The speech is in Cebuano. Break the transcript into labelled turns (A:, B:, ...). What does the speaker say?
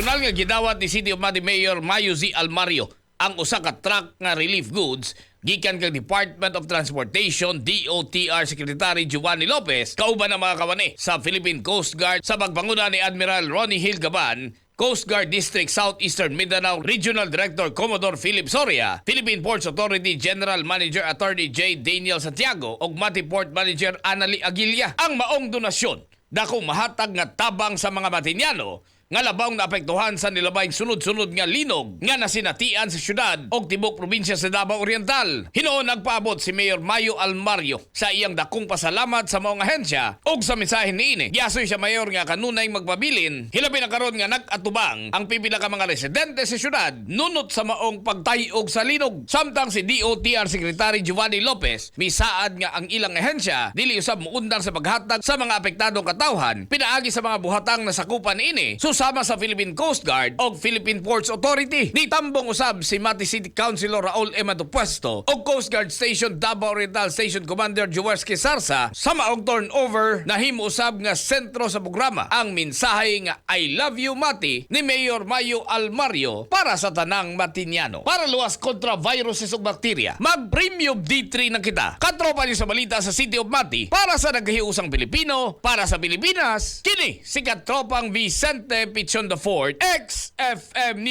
A: Personal nga gidawat ni City of Mati Mayor Mayo Z. Almario ang usa ka truck nga relief goods gikan kang Department of Transportation, DOTR, Secretary Giovanni Lopez kauban ang mga kawani sa Philippine Coast Guard sa pagpanguna ni Admiral Ronnie Hill Gaban, Coast Guard District Southeastern Mindanao Regional Director Commodore Philip Soria, Philippine Ports Authority General Manager Attorney J. Daniel Santiago ug Mati Port Manager Anali Aguilla. Ang maong donasyon dako mahatag nga tabang sa mga Matiniano nga labaw naapektuhan sa nilabayng sunod-sunod nga linog nga nasinatian sa syudad og tibok probinsya sa Davao Oriental. Hinuon nagpaabot si Mayor Mayo Almario sa iyang dakong pasalamat sa maong ahensya og sa mensahe niini. Giasoy siya mayor nga kanunay magpabilin hilabi na karon nga nag-atubang ang pipila ka mga residente sa syudad nunot sa maong pagtayog sa linog. Samtang si DOTR Secretary Giovanni Lopez misaad nga ang ilang ahensya dili usab muundang sa paghatag sa mga apektadong katawhan pinaagi sa mga buhatang nasakupan niini susama sa Philippine Coast Guard og Philippine Ports Authority. Nitambong usab si Mati City Councilor Raul M. Puesto og Coast Guard Station Davao Oriental Station Commander Jaworski Sarsa sa maong turnover. Nahimo usab nga sentro sa programa ang mensahe nga "I love you, Mati" ni Mayor Mayo Almario para sa tanang Matiniano. Para luwas kontra viruses ug bakterya, mag Premium D3 na kita. Katropa niyo sa balita sa City of Mati, para sa naghiusang Pilipino, para sa Pilipinas, kini si Katropang Vicente Pichon the Fourth, XFM News.